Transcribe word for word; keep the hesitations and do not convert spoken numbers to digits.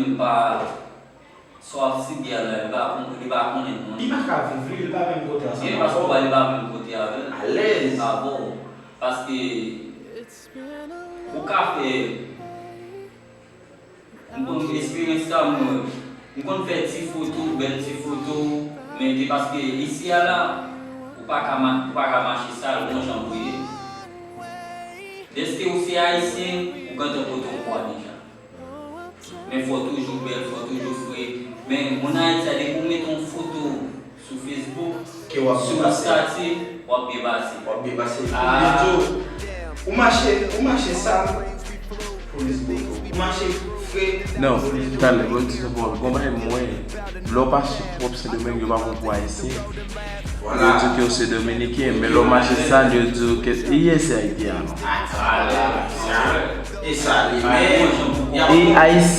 M pa sa w ap sibi a la, li pa kon- li pa konnen non. Li pa ka viv li, li pa menm kote ansanm Gen avè paske w. w li pa menm kote avè l. Alèz. Avè w. Paske ou ka fè m konn eksperyans sa mwen. M konn fè ti foto, bèl ti foto, men te paske isi a la, ou pa ka ma- ou pa ka mache sal, gon jan pou ye. Dèske ou se ayisyen, ou gentan pote yon pwa deja. Men fò toujou bèl, fò toujou fre. Men moun Ayiti a, depi ou mete yon foto sou Facebook, Ke w ap sou byen pase. Instagram, w ap byen pase. W ap byen pase. Ah. Yo, ou mache, ou mache sal, polis boto. Ou mache fre, Non, polis boto. Talè, bon, di sa bon, bon, bagay mwen, lè w pase pwòp Sendomeng, yo pa pran pou ayisyen. Yo Vwala. Di ke w se dominiken, men lè w mache sal, yo di ke, yes, se ayisyen, non. Ah, vwala. E sa li, men, y ap E ayisyen